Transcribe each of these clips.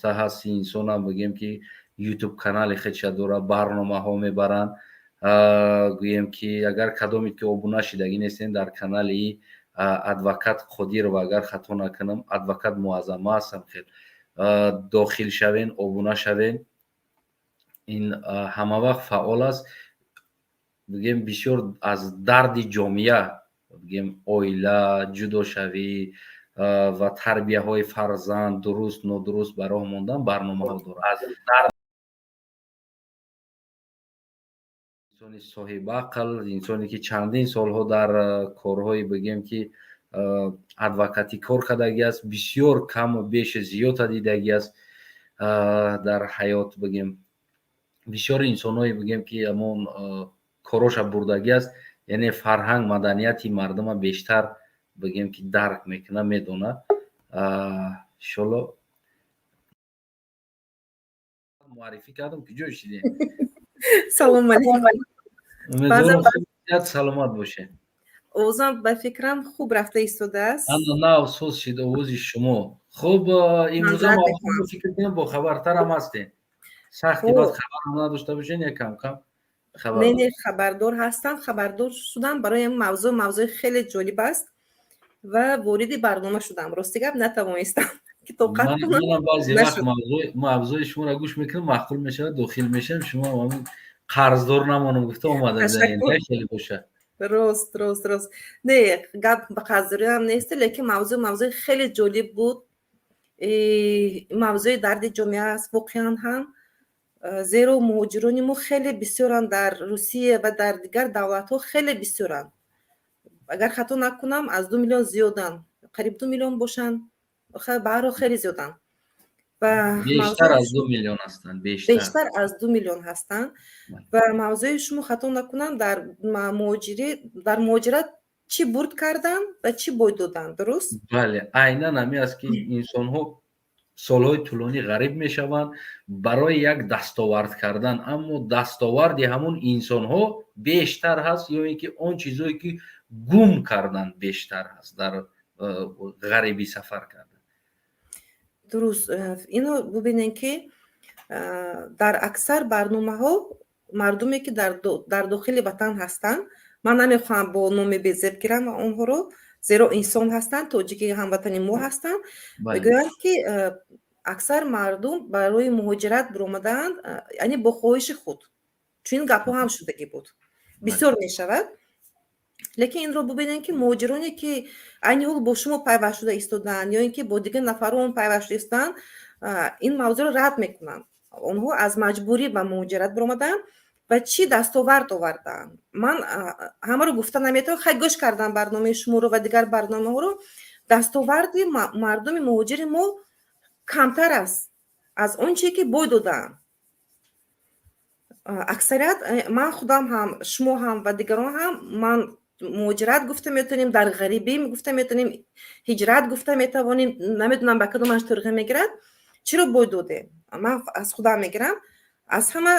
Шинохта ҳаст инсонам, бигем ки Ютуб канали худша дорад, барномаҳо мебаранд. Гӯем ки агар кадоме ки обуна шидагӣ нестем дар канали адвокат Қодирова, агар хато накунам, адвокат Муаззама ҳастам, хел дохил шавен, обуна шавен. Ин ҳама вақт фаъол аст, бигем, бисёр аз дарди ҷомеа, бигем, оила, ҷудошавӣ ва тарбияҳои фарзанд, дуруст, нодуруст ба роҳ мондан барномаҳо дорад. Инсони соҳибақл, инсоне ки чандин солҳо дар корҳои, бигем ки, адвокатӣ кор кардагӣ аст, бисёр каму беши зиёда дидагӣ аст дар ҳаёт, бигем, бисёр инсонҳое, бигем ки, ҳамон короша бурдагӣ аст, яъне фарҳанг, маданияти мардума бештар, бигем ки, дарк мекунад, медонад. Иншолло, муаррифӣ кардам, ки ҷой шидем. Салом алейкум. Умедворам, саломат бошед. Овозам, ба фикрам, хуб рафта истодааст. Ана, нав соз шид овози шумо. Хуб, имрӯза фикр кунем, бохабартарам ҳастем. Сахти баъд хабарам надошта бошен, я кам-кам. Не, не, хабардор ҳастам. Хабардор шудам барои ин мавзӯъ. Мавзӯи хеле ҷолиб аст ва вориди барнома шудам. Рости гап, натавонистам ки тоқат кунам. Баъзе вақт мавзӯи шуморо гӯш мекунам, маъқул мешавад, дохил мешавам. Шумо ҳамин қарздор намонам гуфта омада, хеле бошад. Рост, рост, рост. Не, гап ба қарздориам нест, лекин мавзӯъ мавзӯи хеле ҷолиб буд. Мавзӯи дарди ҷомеа аст воқеан ҳам, зеро муҳоҷирони мо хеле бисёранд дар Русия ва дар дигар давлатҳо, хеле бисёранд. Агар хато накунам, аз 2 миллион зиёданд, қариб 2 миллион бошанд, баҳрҳол хеле зиёданд. Бештар аз 2 миллион ҳастанд. Бештар аз 2 миллион ҳастанд. Ва мавзӯи шумо, хато накунам, дар муҳоҷирӣ, дар муҳоҷират чӣ бурд карданд ва чӣ бой доданд, дуруст? Бале, айнан ҳамин аст, ки инсонҳо солҳои тӯлонӣ ғариб мешаванд барои як дастовард кардан, аммо дастоварди ҳамун инсонҳо бештар ҳаст ё ин ки он чизое ки гум карданд бештар ҳаст дар ғарибӣ сафар кардан? Дуруст. Ино бубинем, ки дар аксар барномаҳо мардуме ки дар дохили ватан ҳастанд, ман намехоҳам бо номи безеб гирам онҳоро, зеро инсон ҳастанд, тоҷики ҳамватани мо ҳастанд, мегӯянд, ки аксар мардум барои муҳоҷират биромадаанд, яъне бо хоҳиши худ. Чунин гапҳо ҳам шудагӣ буд, бисёр мешавад. Лекин инро бубинем, ки муҳоҷироне ки айни ҳол бо шумо пайваст шуда истодаанд ё ин ки бо дигар нафарон пайваст шуда истодаанд, ин мавзӯъро рад мекунанд. Онҳо аз маҷбурӣ ба муҳоҷират биромадаанд ва чӣ дастовард овардаанд, ман ҳамаро гуфта наметавонам. Хай, гӯш кардам барномаи шуморо ва дигар барномаҳоро. Дастоварди мардуми муҳоҷири мо камтар аст аз он чизе ки бой додаанд аксарият. Ман худам ҳам, шумо ҳам ва дигарон ҳам, ман муҳоҷират гуфта метавонем, дар ғарибӣ гуфта метавонем, ҳиҷрат гуфта метавонем, намедонам, ба кадомаш турға мегирад. Чиро бой додем? Ман аз худам мегирам: аз ҳама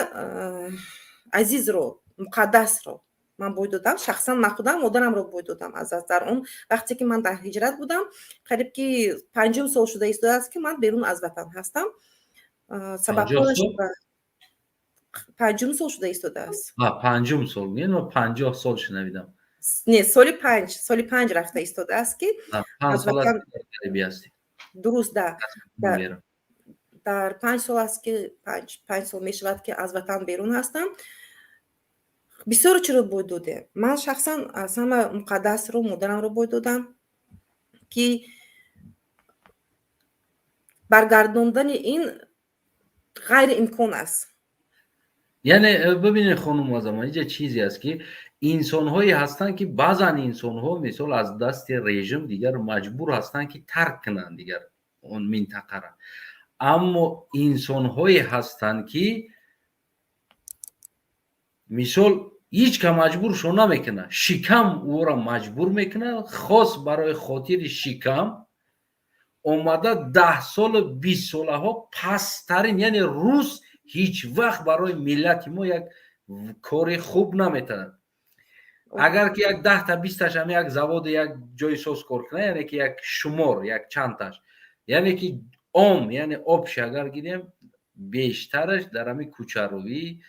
азизро, муқаддасро ман бой додам. Шахсан ман худам модарамро бой додам аз дар он вақте ки ман дар ҳиҷрат будам. Қариб ки панҷум сол шуда истодааст, ки ман берун аз ватан ҳастам. Сабабҳояш, панҷум сол шуда истодааст. Панҷум сол? 50 сол шунавидам. Не, соли панҷ, соли панҷ рафта истодааст, ки дуруст, да, дар 5 сол аст, ки 5 сол мешавад, ки аз ватан берун ҳастам. Бисёр чиро бой додем. Ман шахсан аз ҳама муқаддасро, модарамро бой додам, ки баргардондани ин ғайриимкон аст. Яъне бибинед, хонум Азама, инҷа чизе аст, ки инсонҳое ҳастанд, ки баъзан инсонҳо, мисол, аз дасти режим дигар маҷбур ҳастанд, ки тарк кунанд дигар он минтақара, аммо инсонҳое ҳастанд, ки, мисол, ҳеҷ ка маҷбуршон намекунад, шикам ӯро маҷбур мекунад. Хос барои хотири шикам омада 10 солу 20 солаҳо пасттарин, яъне рус ҳеҷ вақт барои миллати мо як кори хуб наметавонад. Агар ки як 10-та, 20-таш ҳам як заводи, як ҷои соз кор кунад, яъне ки як шумор, як чандташ, яъне ки Ом, яъне общий агар гирем, бештараш дар ҳамин кӯчаровӣ,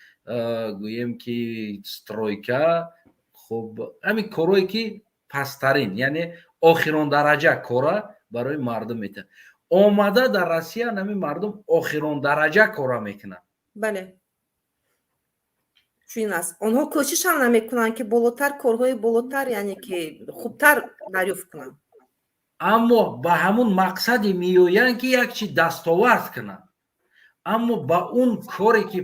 гӯем ки стройка, хуб, ҳамин корое ки пасттарин, яъне охирон дараҷа кора барои мардум метиҳад. Омада дар Россия ҳамин мардум охирон дараҷа кора мекунанд. Бале, чунин аст. Онҳо кӯшишам намекунанд, ки болотар, корҳои болотар, яъне ки хубтар дарёфт кунанд. Аммо ба ҳамун мақсаде меоянд, ки як чи дастовард кунанд, аммо ба он коре ки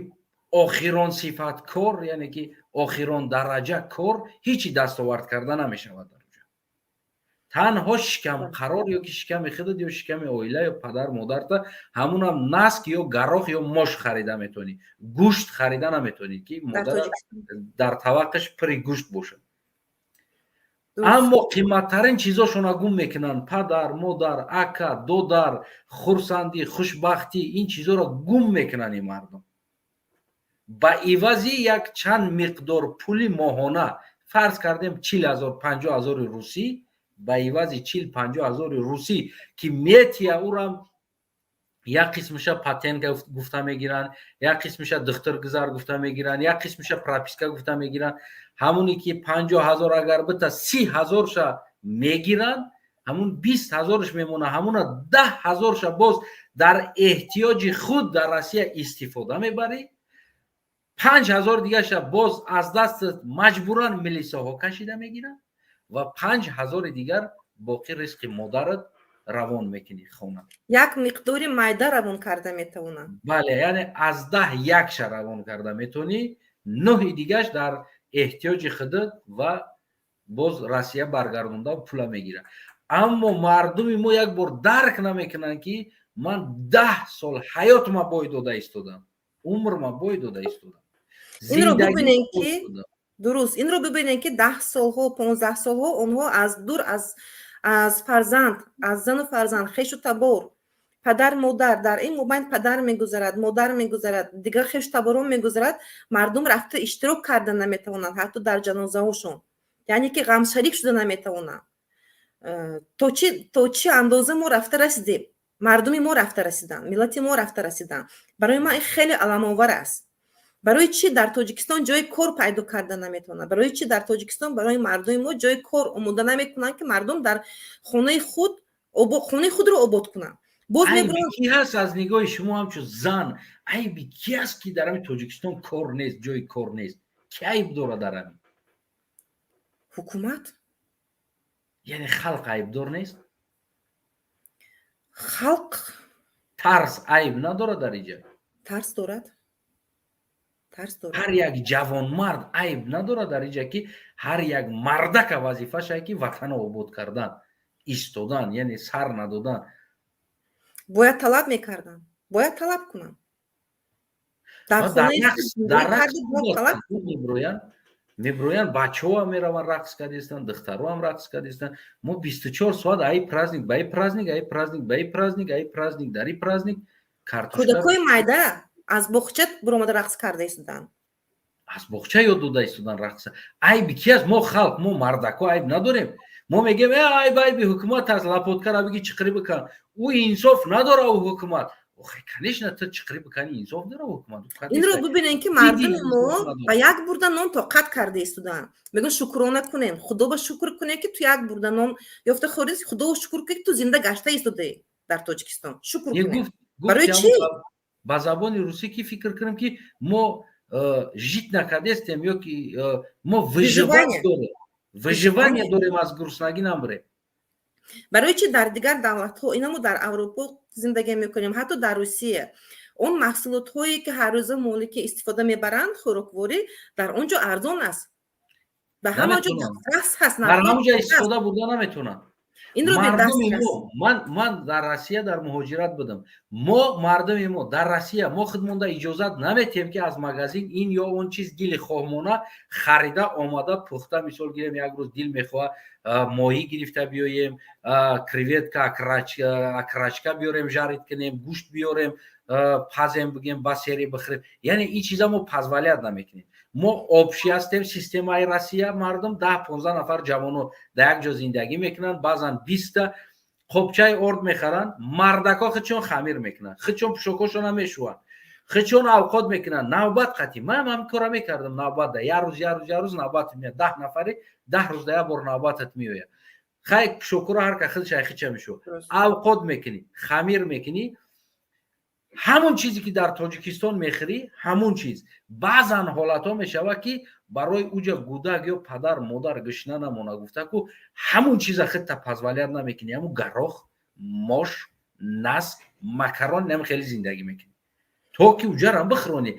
охирон сифат кор, яъне ки охирон дараҷа кор, ҳечи дастовард карда намешавад. Дар оҷа танҳо шикамқарор ё ки шиками худат ё шиками оила ё падар модарта, ҳамунам наск ё гарох ё мош харида метавонӣ, гӯшт харида наметавонӣ, ки модар дар таваққаш пури гӯшт бошад. Аммо қиматтарин чизошона гум мекунанд: падар, модар, ака, додар, хурсандӣ, хушбахтӣ. Ин чизоро гум мекунанд ин мардум ба ивази як чанд миқдор пули моҳона. Фарз кардем, 40 000, 50 000-и русӣ. Ба ивази 40-50 ҳазори русӣ, ки метия, урам як қисмиша патент гуфта мегиранд, як қисмиша духтур гузар гуфта мегиранд, як қисмиша прописка гуфта мегиранд. Ҳамоне ки 50 000 агар бита, 30 ҳазорша мегиранд, ҳамун 20 ҳазорш мемона. Ҳамуна 10 ҳазорша боз дар эҳтиёҷи худ дар Россия истифода мебарӣ, 5000 дигаша боз аз дастат маҷбуран милисаҳо кашида мегиранд ва 5000-и дигар боқӣ ризқи модарат равон мекунӣ хона. Як миқдори майда равон карда метавонам. Бале, яъне аз 10 якша равон карда метавонӣ, нӯҳи дигаш дар эҳтиёҷи худат ва боз Россия баргардонда пула мегирад. Аммо мардуми мо як бор дарк намекунанд, ки ман 10 сол ҳаётма бой дода истодам, умрма бой дода истодам. Инро бибинем, ки дуруст, инро бибинем, ки 10 солҳо, 15 солҳо онҳо аз дур, аз фарзанд, аз зану фарзанд, хешу табор, падар, модар. Дар ин мобайн падар мегузарад, модар мегузарад, дигар хешу таборон мегузарад. Мардум рафта иштирок карда наметавонанд ҳатто дар ҷанозаҳошон, яъне ки ғамшарик шуда наметавонанд. То чӣ андоза мо рафта расидем, мардуми мо рафта расиданд, миллати мо рафта расиданд? Барои ман ин хеле аламовар аст. Барои чӣ дар Тоҷикистон ҷои кор пайдо карда наметавонад? Барои чӣ дар Тоҷикистон барои мардуми мо ҷои кор омода намекунанд, ки мардум дар хонаи худ, хонаи худро обод кунанд? Боз ки ҳаст, аз нигоҳи шумо ҳамчун зан, айби ки аст, ки дар ҳамин Тоҷикистон кор нест, ҷои кор нест? Ки айб дорад дар ҳамин? Ҳукумат. Яъне халқ айбдор нест? Халқ. Тарс айб надорад дар инҷа? Тарс дорад, тарс дорад. Ҳар як ҷавонмард айб надорад дар инҷа, ки ҳар як мардака вазифашае, ки ватанро обод кардан, истодан, яъне сар надодан? Бояд талаб мекардам, бояд талаб кунам. Дар рақс меброянд, бачаҳоам мераванд, рақс кардистанд, духтароам рақс кардистанд. Мо 24 соат аи праздник ба и праздник, аи праздник ба и праздник, аи праздник дар и праздник. Кӯдакҳои майда аз боғча буромада рақс карда истоданд. Аз боғча ёд дода истодан рақса. Айби ки аст? Мо халқ, мо мардако айб надорем. Мо мегӯем, э, айб айби ҳукумат аст, лопаткара биги, чиқирӣ бикан, ӯ инсоф надора, ӯ ҳукумат. Охе, конечно, ту чиқирӣ бикани, инсоф дора ҳукумат. Инро бибинем, ки мардуми мо ба як бурда нон тоқат карда истоданд. Мегӯн, шукрона кунем, Худо ба шукр кунем, ки ту як бурда нон ёфта хӯрди. Худо шукр кунем, ки ту зинда гашта истодаӣ дар Тоҷикистон. Шукр кунем барои чӣ? Ба забони русӣ ки фикр кунем, ки мо жить накардестем ё ки мо выживать дорем, выживание дорем, аз гуруснагӣ намбурем. Барои чӣ дар дигар давлатҳо, инамо дар Аврупо зиндагӣ мекунем, ҳатто дар Русия, он маҳсулотҳое, ки ҳаррӯза молики истифода мебаранд, хӯрокворӣ, дар он ҷо арзон аст, ба ҳама ҷо дастрас ҳаст? Дар ҳама ҷо истифода бурда наметавонанд. Инро. Мардуми мо, ман дар Россия дар муҳоҷират будам. Мо, мардуми мо дар Россия, мо худмонда иҷозат наметиҳем, ки аз магазин ин ё он чиз дили хоҳмона харида омада пухта. Мисол гирем, як рӯз дил мехоҳа, моҳӣ гирифта биёем, креветка, окорочка биёрем, жарить кунем, гӯшт биёрем, пазем, бигем, ба сери бихӯрем. Яъне ин чиза мо позволять намекунем. Мо общий ҳастем, системаи Россия. Мардум 10-15 нафар ҷавоно дар як ҷо зиндагӣ мекунанд, баъзан 20-та. Қопчаи орд мехаранд, мардако худшон хамир мекунанд, худшон пӯшокошона мешӯванд, худшон авқот мекунанд навбат қатӣ. Ман ҳамин кора мекардам навбатда. Як рӯз, як рӯз, як рӯз навбат меяд. 10 нафари, 10 рӯзда як бор навбатат меояд. Хай, пӯшокуро ҳар ка худш айхича мешӯ, авқот мекунӣ, хамир мекунӣ. Ҳамон чизе, ки дар Тоҷикистон мехӯрӣ, ҳамон чиз. Баъзан ҳолатҳо мешавад, ки барои уҷа гудак ё падар модар гушна намона гуфта ку, ҳамон чиза худта позволять намекунӣ. Ҳамун горох, мош, наск, макарон, нам хеле зиндагӣ мекунӣ, то ки уҷарам бихӯронӣ.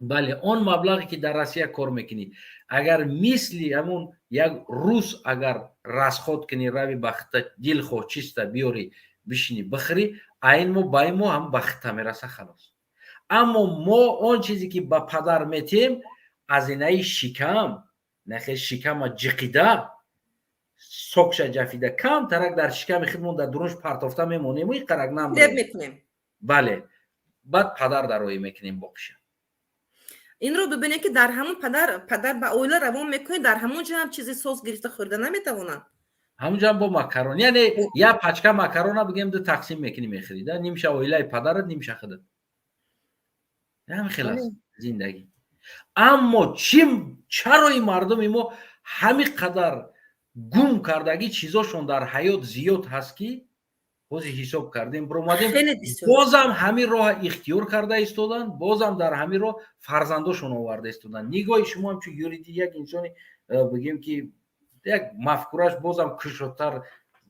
Бале, он маблағе, ки дар Россия кор мекунӣ, агар мисли ҳамун як рус агар расход кунӣ, рави ба хита дилхоҳ чиста биёрӣ, бишинӣ, бихӯрӣ, айн мо ба ин мо ҳам ба хита мераса, халос. Аммо мо он чизе, ки ба падар метиҳем, аз инаи шикам нахе, шикама ҷиқида, сокша ҷафида, камтарак дар шиками худмон дар дурунш партофта мемонему иқарак нам мекунем. Бале, баъд падар дароӣ мекунем боқиша. Инро бибинед, ки дар ҳамон падар ба оила равон мекунед, дар ҳамон ҷо ҳам чизи соз гирифта хӯрда наметавонанд. Ҳамунҷо бо макарон, яъне як пачка макарона, бигем, ду тақсим мекунӣ, мехӯрӣ да, нимша оилаи падарат, нимша худат. Ҳамин хел аст зиндагӣ. Аммо чи, чарои мардуми мо ҳамин қадар гум кардагӣ чизошон дар ҳаёт зиёд ҳаст, ки ҳозир ҳисоб кардем, биромадем, бозам ҳамин роҳа ихтиёр карда истоданд, бозам дар ҳамин роҳ фарзандошон оварда истоданд? Нигоҳи шумо ҳамчун юриди, як инсони, бигем, ки як мафкураш бозам кушодтар,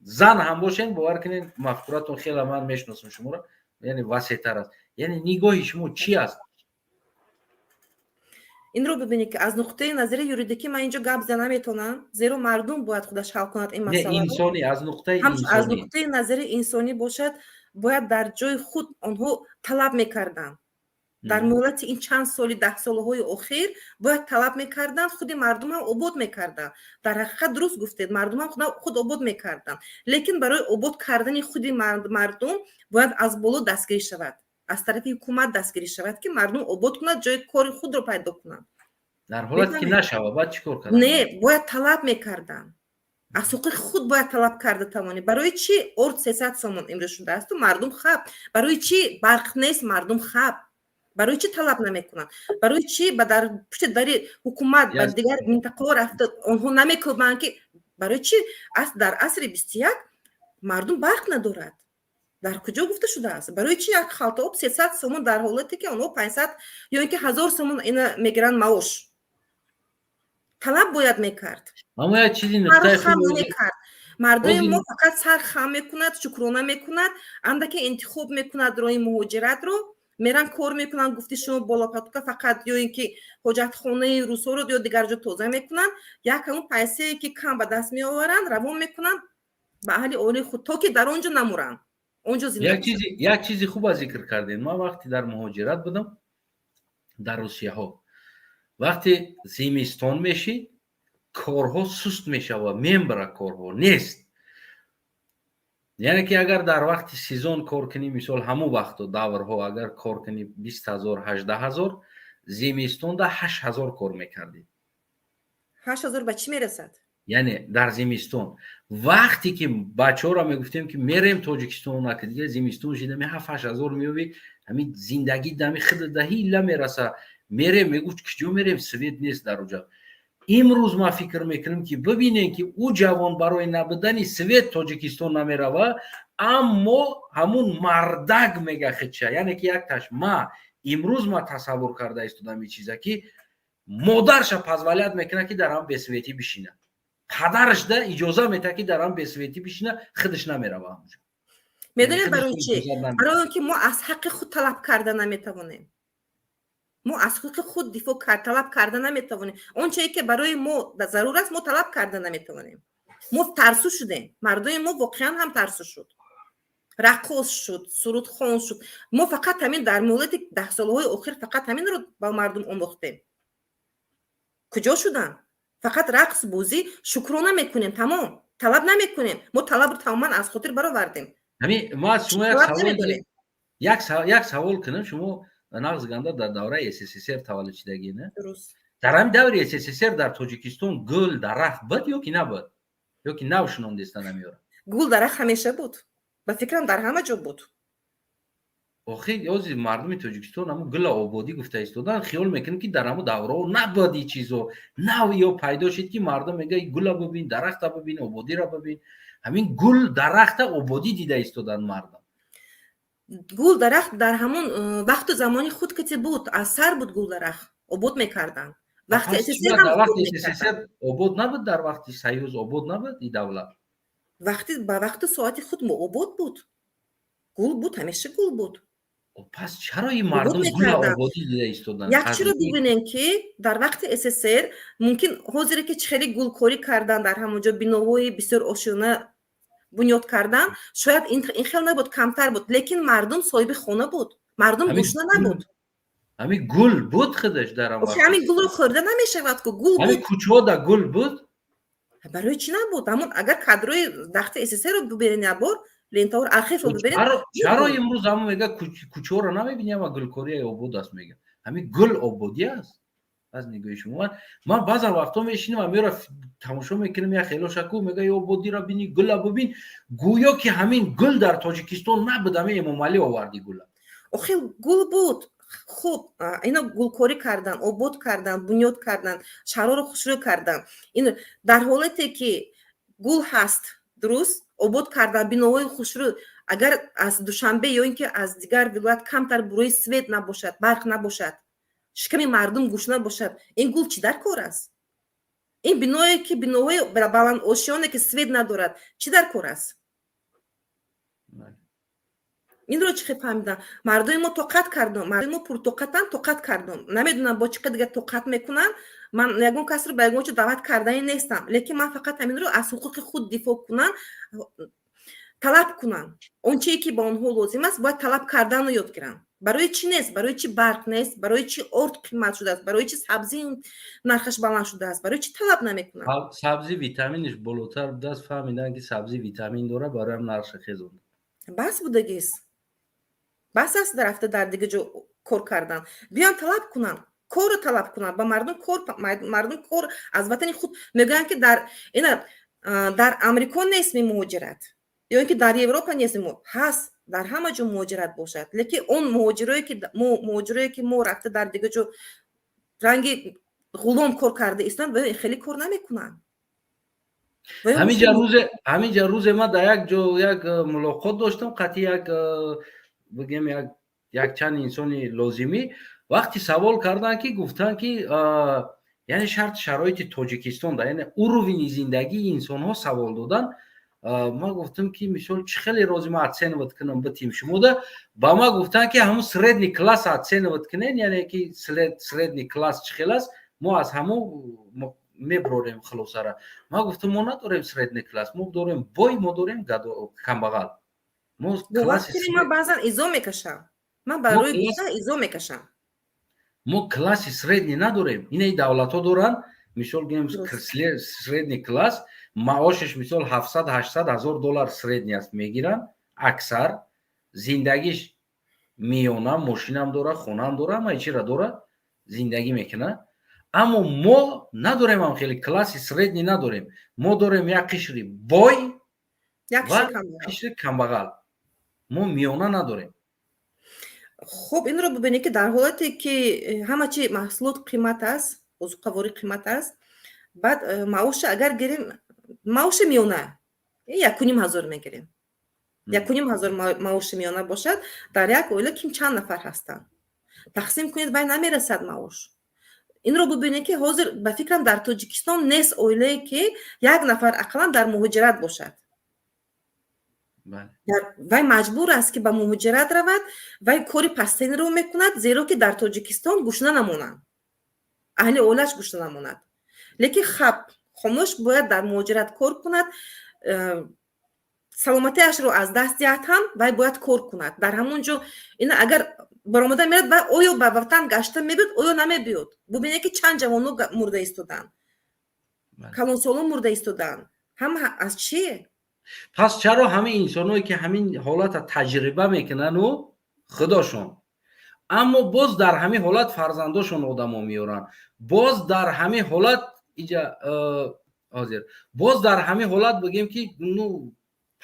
зан ҳам бошен, бовар кунед, мафкуратон хеле, ман мешиносам шуморо, яъне васеътар аст. Яъне нигоҳи шумо чӣ аст? Инро бибинед, ки аз нуқтаи назари юридикӣ ман инҷо гап зада наметавонам, зеро мардум бояд худаш ҳал кунад ин масъаларо. Инсонӣ, аз нуқтаи аз нуқтаи назари инсонӣ бошад, бояд дар ҷои худ онҳо талаб мекарданд. Дар муҳлати ин чанд соли, даҳсолаҳои охир бояд талаб мекарданд, худи мардум ҳам обод мекарданд. Дар ҳақиқат, дуруст гуфтед, мардум ҳам худ обод мекарданд, лекин барои обод кардани худи мардум бояд аз боло дастгирӣ шавад, аз тарафи ҳукумат дастгирӣ шавад, ки мардум обод кунад, ҷои кори худро пайдо кунанд. Дар ҳолате ки нашавад, баъд чӣ кор кард? Не, бояд талаб мекарданд, аз ҳуқуқи худ бояд талаб карда тавонӣ. Барои чӣ орд 300 сомон имрӯз шудаасту мардум хаб? Барои чӣ барқ нест, мардум хаб? Барои чӣ талаб намекунанд? Барои чӣ ба дар пушти дари ҳукумат ба дигар минтақаҳо рафта онҳо намекӯбанд, ки барои чӣ дар асри 21 мардум барқ надорад? Дар куҷо гуфта шудааст? Барои чӣ як халта об 300 сомон, дар ҳолате ки онҳо 500 ё ин ки 1000 сомон ина мегиранд маош? Талаб бояд мекард. Аммо як чизи нуқтаи мекард. Мардуми мо фақат сар хам мекунад, шукрона мекунад, андаке интихоб мекунад роҳи муҳоҷиратро, меран, кор мекунанд, гуфти шумо, болопатука фақат ё ин ки ҳоҷатхонаи русоро ё дигар ҷо тоза мекунанд. Як ҳамун пайсае, ки кам ба даст меоваранд, равон мекунанд ба аҳли оилаи худ, то ки дар он ҷо намуранд, он ҷо. Як чизи хуба зикр кардем. Ман вақте дар муҳоҷират будам, дар Русияҳо, вақте зимистон мешид, корҳо суст мешавад, мембара, корҳо нест. Яъне ки агар дар вақти сезон кор кунӣ, мисол, ҳамун вақту даврҳо агар кор кунӣ 20 000, 18 000, зимистонда 8000 кор мекардӣ. 8000 ба чӣ мерасад? Яъне дар зимистон, вақте ки бачаҳоро мегуфтем, ки мерем Тоҷикистон, ки дига зимистон шида, ми 7-8 ҳазор меёбӣ, ҳамин зиндагӣ дами худа даҳила мераса, мерем. Мегуфт: «Куҷо мерем? Свет нест дар уҷа». Имрӯз ман фикр мекунам, ки бибинем, ки ӯ ҷавон барои набудани свет Тоҷикистон намерава, аммо ҳамун мардак мега хича, яъне ки якташ ма имрӯз ма тасаввур карда истодам ин чиза, ки модарша позволять мекунад, ки дар ҳам бесветӣ бишина, падараш да иҷоза метаҳад, ки дар ҳам бесветӣ бишина, худаш намерава ҳамуҷо. Медонед барои чӣ? Барои он ки мо аз ҳаққи худ талаб карда наметавонем. Мо аз ҳуқуқи худ дифоъ талаб карда наметавонем. Он чие, ки барои мо зарур аст, мо талаб карда наметавонем. Мо тарсу шудем. Мардуми мо воқеан ҳам тарсу шуд, раққос шуд, сурудхон шуд. Мо фақат ҳамин дар муҳлати даҳсолаҳои охир фақат ҳаминро ба мардум омӯхтем. Куҷо шуданд? Фақат рақс, бозӣ, шукрона мекунем, тамом, талаб намекунем. Мо талабро тамоман аз хотир баровардем. Ҳамин ма шумо як савол кунам. Шумо нағз ганда дар давраи СССР таваллуд шудагӣ, не? Дар ҳамин даври СССР дар Тоҷикистон гул, дарахт буд ё ки набуд? Ё ки нав шунондестан ҳамиёра? Гул, дарахт ҳамеша буд, ба фикрам, дар ҳама ҷо буд. Охи, ҳозир мардуми Тоҷикистон ҳамун гула ободӣ гуфта истодан, хиёл мекунем, ки дар ҳамун давраҳо набуд. И чизо нав ё пайдо шуд, ки мардум мега: «Гула бубин, дарахта бубин, ободиро бубин». Ҳамин гул, дарахта ободӣ дида истодан мардум. Гул, дарахт дар ҳамон вақту замони худ кати буд, аз сар буд. Гул, дарахт обод мекарданд. Вақти СССР обод набуд? Дар вақти Союз обод набуд и давлат? Вақти ба вақту соати худ обод буд, гул буд, ҳамеша гул буд. Пас чаро ин мардум гула ободӣ дида истоданд? Як чиро бибинем, ки дар вақти СССР мумкин ҳозире ки чӣ хеле гулкорӣ кардан, дар ҳамон ҷо биноҳои бисёр ошёна бунёд кардан, шояд ин хел набуд, камтар буд, лекин мардум соҳиби хона буд, мардум гушна набуд. Ҳамин гул буд худаш дар Ҳамин гулро хӯрда намешавад ку, гул буд. Кӯчода гул буд. Барои чӣ набуд? Ҳамон агар кадрои вақти СССРро бубинед, якбор лентаҳоро, архивро бубинед. Чаро имрӯз ҳамон мега: «Кӯчаҳоро намебини, ама гулкории обод аст», мега? Ҳамин гул ободӣ аст аз нигоҳи шумо? Ман баъзан вақтҳо мешинам, амиро тамошо мекунам, як хелошаку мега: «Ободиро бини, гула бубин», гӯё ки ҳамин гул дар Тоҷикистон набуд, ҳамин Эмомалӣ оварди гула. Охи, гул буд. Хуб, ино гулкорӣ кардан, обод кардан, бунёд кардан, шаҳрҳоро хушрӯ кардан. Ин дар ҳолате ки гул ҳаст, дуруст обод кардан, биноҳои хушрӯ, агар аз Душанбе ё ин ки аз дигар вилоят камтар бурои свет набошад, барқ набошад, шиками мардум гушна бошад, ин гул чӣ дар кор аст? Ин биное ки биноҳои баландошёне ки свет надорад, чӣ дар кор аст? Инро чӣ хел фаҳмидам? Мардуми мо тоқат кардум, мардуми мо пуртоқатанд, тоқат кардум. Намедонам, бо чӣ қадр дигар тоқат мекунанд. Ман ягон касро ба ягон чиз даъват кардани нестам, лекин ман фақат ҳаминро аз ҳуқуқи худ дифоъ кунанд, талаб кунанд. Он чие ки ба онҳо лозим аст, бояд талаб карданро ёд гиранд. Барои чӣ нест? Барои чӣ барқ нест? Барои чӣ орд қимат шудааст? Барои чӣ сабзӣ нархаш баланд шудааст? Барои чӣ талаб намекунанд? Сабзӣ витаминаш болотар будааст. Фаҳмиданд, ки сабзӣ витамин дорад, бароям нархша хезонд. Бас будагист, бас аст рафта дар дигар ҷо кор кардан. Биён, талаб кунанд, корро талаб кунанд ба мардум, кор, мардум кор аз ватани худ. Мегӯянд, ки дар ина дар Амрико нест муҳоҷират ё ин ки дар Европа нест. Ҳаст, дар ҳама ҷо муҳоҷират бошад, лекин он муҳоҷирое ки мо рафта дар дигар ҷо ранги ғулом кор карда истанд, хеле кор намекунанд. Ҳаминҷа рӯзе ман дар як ҷо як мулоқот доштам қатъи як, бигем, якчанд инсони лозимӣ. Вақти савол карданд, ки гуфтанд, ки яъне шарт шароити Тоҷикистон да, яъне уровень и зиндагии инсонҳо савол доданд. Ман гуфтам, ки мисол чӣ хеле рози ман оценивать кунам битим шумода? Ба ман гуфтанд, ки ҳамун средний класс оценивать кунед, яъне ки средний класс чӣ хел аст, мо аз ҳамун меброрем хулосара. Ман гуфтам: «Мо надорем средний класс, мо дорем бой, мо дорем камбағал». Ман баъзан изо мекашам, ман барои гуфтан изо мекашам. Мо класси средний надорем. Инаи давлатҳо доранд, мисол гӯем, средний класс маошаш мисол 700-800 ҳазор доллар средний аст, мегиранд аксар, зиндагиш миёна, мошинам дора, хонаам дора, ҳамаи чира дора, зиндагӣ мекунад. Аммо мо надорем, ҳам хеле класси средний надорем. Мо дорем як қишри бой ва қишри камбағал, мо миёна надорем. Хуб, инро бубинед, ки дар ҳолате ки ҳама чи маҳсулот қимат аст, озуқаворӣ қимат аст, баъд маоша агар гирем, маоши миёна 1500 мегирем, 1500 маоши миёна бошад, дар як оила ким чанд нафар ҳастанд, тақсим кунед, вай намерасад маош. Инро бубинед, ки ҳозир, ба фикрам, дар Тоҷикистон нест оилае, ки як нафар ақаллан дар муҳоҷират бошад. Вай маҷбур аст, ки ба муҳоҷират равад, вай кори пастинро мекунад, зеро ки дар Тоҷикистон гушна намонанд, аҳли оилааш гушна намонад. Лекин хаб хомӯш бояд дар муҳоҷират кор кунад, саломатиашро аз даст диҳад ҳам, вай бояд кор кунад дар ҳамон ҷо. Ина агар баромада мерад, вай оё ба ватан гашта мебиёд, оё намебиёд? Бубинед, ки чанд ҷавоно мурда истодаанд, калонсолон мурда истодаанд. Ҳама аз чӣ? Пас чаро ҳамин инсонҳое, ки ҳамин ҳолата таҷриба мекунану худошон, аммо боз дар ҳамин ҳолат фарзандошон одамо меоранд, боз дар ҳамин ҳолат иҷа Ҳозир боз дар ҳамин ҳолат бигем, ки ну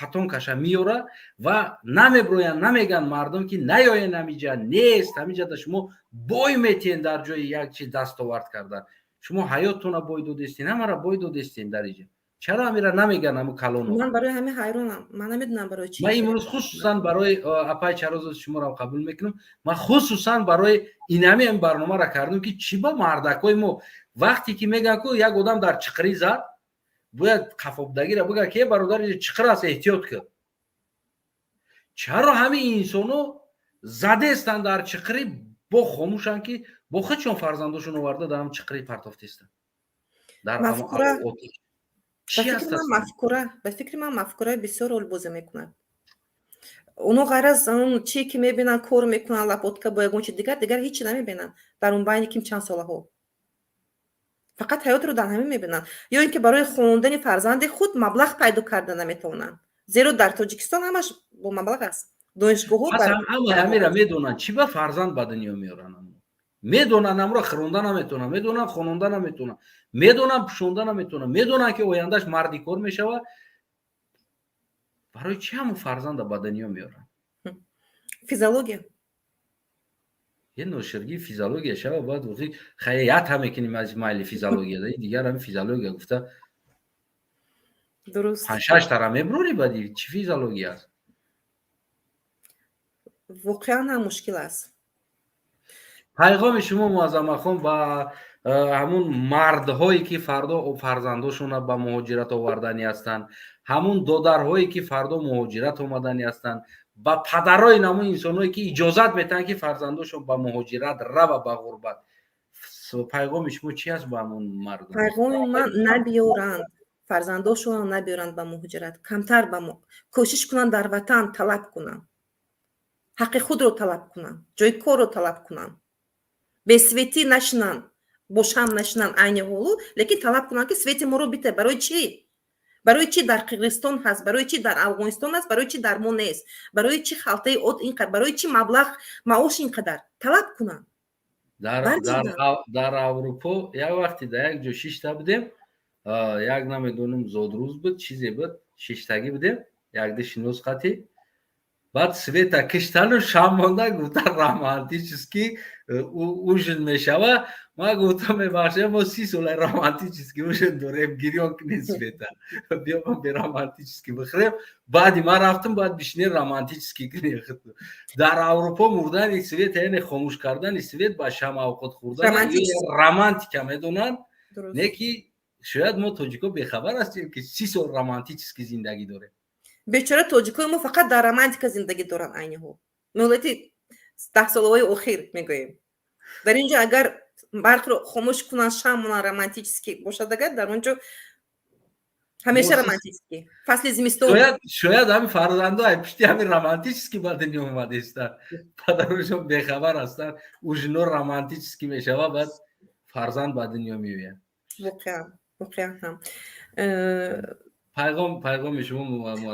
патонкаша меёра ва намеброянд, намеган мардум, ки наёен, ҳамиҷа нест, ҳамиҷада шумо бой метиҳен. Дар ҷои як чиз дастовард кардан, шумо ҳаёттона бой додестен, ҳамара бой додестен дар иҷа. Чаро ҳамира намеган ҳаму калоно? Ман барои ҳамин ҳайронам, ман намедонам барои чӣ. Ман имрӯз хусусан барои апай Чарозо, шуморо қабул мекунам, ман хусусан барои инами ин барномаро кардам, ки чӣ ба мардакҳои мо вақте ки мегӯянд, ку як одам дар чиқирӣ зад, бояд қафобдагира бигӯяд, ки: «Э, бародар, чиқир аст, эҳтиёт кун». Чаро ҳамин инсоно задестанд дар чиқирӣ, бо хомӯшанд, ки бо худшон фарзандошон оварда дар ҳам чиқирӣ партофтестанд дар Мафкура, ба фикри ман, мафкура бисёр ролбозӣ мекунад. Оно ғайр аз он чие, ки мебинанд, кор мекунанд, лопатка бо ягон чи дигар, дигар ҳечи намебинанд. Дар он байни ким чанд солаҳо фақат ҳаётро дар ҳамин мебинанд ё ин ки барои хондани фарзанди худ маблағ пайдо карда наметавонанд, зеро дар Тоҷикистон ҳамаш бо маблағ аст, донишгоҳҳо. Ҳама ҳамира медонанд, чӣ ба фарзанд ба дунё меоранд? Медонанд, амро хӯронда наметавонанд, медонанд, хононда наметавонанд, медонанд, пӯшонда наметавонанд, медонанд, ки ояндаш марди кор мешавад. Барои чӣ ҳамун фарзанда ба дунё меоранд? Физиология. Е, ноширгии физиология шава, бояд хаята мекунем аз майли физиология, дигар ҳами физиология гуфта. Дуруст. Панҷшаш тара мебурори, баъди чӣ физиология аст? Воқеан ҳам мушкил аст. Пайғоми шумо, Муаззамахон, ба ҳамун мардҳое, ки фардо фарзандошонро ба муҳоҷират оварданӣ ҳастанд, ҳамун додарҳое, ки фардо муҳоҷират омаданӣ ҳастанд, ба падарои намун инсонҳое, ки иҷозат метаҳанд, ки фарзандошон ба муҳоҷират рава, ба ғурбат, пайғоми шумо чи аст ба ҳамун мардум? Пайғоми ман: набиёранд фарзандошонро, набиёранд ба муҳоҷират, камтар ба кӯшиш кунанд, дар ватан талаб кунанд, ҳаққи худро талаб кунанд, ҷои корро талаб кунанд, бе свет и нашинанд, бо шам нашинанд айни ҳолу, лекин талаб кунанд, ки свет и моро бите. Барои чӣ? Барои чӣ дар Қирғизистон ҳаст, барои чӣ дар Афғонистон ҳаст, барои чӣ дар мо нест? Барои чӣ халтаи от ин қадар, барои чӣ маблағ, маош ин қадар? Талаб кунанд. Дар Аврупо як вақте дар як ҷо шишта будем, як намедонам, зодрӯз буд, чизе буд, шиштагӣ будем якди шинос қатӣ. Баъд свет а киштану шам монда, гуфта, романтический ужин мешава. Ман гуфтам: «Мебахшед, мо 30 сола романтический ужин дорем, гирён кунед свет а, биё бе романтический бихӯрем». Баъди ман рафтам, баъд бишинед, романтический кунед. Дар Аврупо мурдани свет а, яъне хомӯш кардани свет, ба шам авқот хӯрдан романтика медонанд. Не ки шояд мо тоҷико бехабар ҳастем, ки 30 сол романтический зиндагӣ дорем. Бечора тоҷикои мо фақат дар романтика зиндагӣ доранд. Айни ҳол, муҳлати 10 солаҳои охир мегӯем, дар ин ҷо агар барқро хомӯш кунанд, шам монанд, романтический бошад, агар дар он ҷо ҳамеша романтический, фасли зимистон. Шояд ҳамин фарзандо ай пишти ҳамин романтический ба дунё омадестанд, падарушон бехабар ҳастанд, ужин о романтический мешава, баъд фарзанд ба дунё меояд. Воқеан, воқеан ҳам. Пайғоми шумо?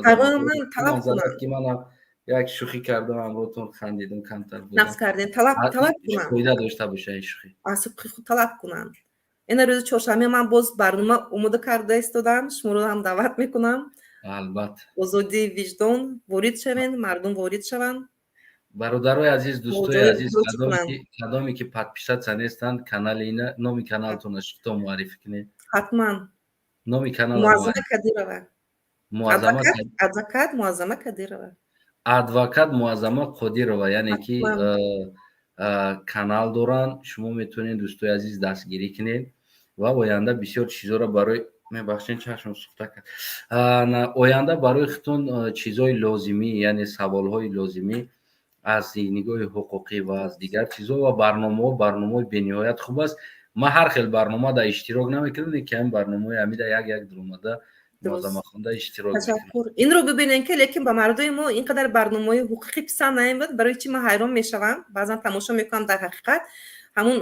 Пайғоми ман: талаб кунам. Ки манам як шӯхӣ кардам, ҳамротон хандидам камтар. Нақс кардем. Талаб кунам. Фоида дошта боша ин шӯхӣ. Аз ҳуқуқи худ талаб кунанд. Ина рӯзи чоршанбе ман боз барнома омода карда истодам, шуморо ҳам даъват мекунам. Албатта. Озодии виҷдон, ворид шавен, мардум ворид шаванд. Бародарои азиз, дӯстои азиз, кадоме ки подписаться нестанд канали ина, номи каналтона шуто муаррифӣ кунед. Ҳатман. Номи канал? Муаззама Кадирова, адвокат Муаззама Кадирова. Адвокат Муаззама Қодирова, яъне ки канал доранд. Шумо метавонед, дӯстои азиз, дастгирӣ кунед ва оянда бисёр чизоро барои, мебахшед, чашм сӯхта кард, оянда барои худтон чизҳои лозимӣ, яъне саволҳои лозимӣ аз нигоҳи ҳуқуқӣ ва аз дигар чизҳо ва барномаҳо. Барномаҳои бениҳоят хуб аст. Ман ҳар хел барнома дар иштирок намекунам, ки ҳамин барномаҳои ҳамида як як дуромада, Муаззамахонда иштирок. Ташаккур. Инро бибинем, ки лекин ба мардуми мо ин қадар барномаҳои ҳуқуқӣ писанд наомад. Барои чӣ? Ман ҳайрон мешавам, баъзан тамошо мекунам, дар ҳақиқат ҳамун.